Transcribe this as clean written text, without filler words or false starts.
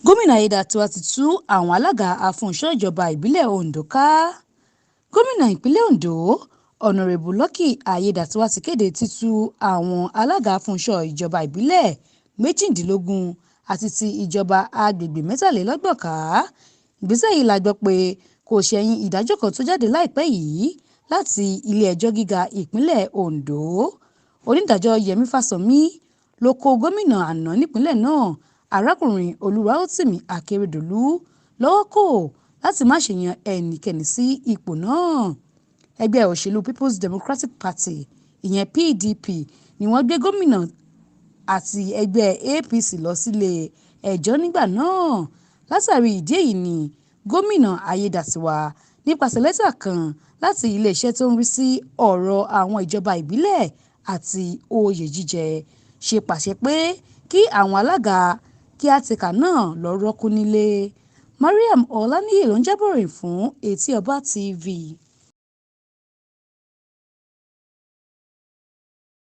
Gómìnà Aiyedàatiwá ti tú àwọn alága afúnùnso ìjọba ìbílẹ̀ Ondo ká. Gómìnà ìpínlẹ̀ Ondo, Ọ̀nàrẹ́bù Lucky Aiyedàatiwá ti kéde títú àwọn alága afúnùnso ìjọba ìbílẹ̀ 18 àti ti ìjọba agbègbè 33 ká. Ìgbésẹ̀ yìí la gbọ́ pé kò ṣẹ̀yìn ìdájọ́ kan tó jáde láìpẹ́ yìí láti ilé-ẹjọ́ gíga ìpínlẹ̀ Ondo. Onídàájọ́ Yẹmi Fásánmi ló kọ gómìnà àná nípìnlẹ̀ náà, Arákùnrin Olúwarótìmí Akeredolu lọ́wọ́ kò láti má ṣe yan ẹnikẹ́ni sí ipò náà. Ẹgbẹ́ òṣèlú People's Democratic Party ìyẹn PDP ni wọ́n gbé gómìnà àti ẹgbẹ́ APC lọ sílé ẹjọ́ nígbà náà. Látàrí ìdí èyí ni Gómìnà Aiyedàatiwá nípasẹ̀ lẹ́tà kan láti iléeṣẹ́ tó ń rí sí ọ̀rọ̀ àwọn ìjọba ìbílẹ̀ àti oyè jíjẹ ṣe pàṣẹ pé kí àwọn alága kíá-tekà náà lọ́ọ́ rọ́ọ̀kùn nílẹ̀. Mariam Olaniyi ló ń jábọ̀ ìròyìn fún Etí Ọba TV.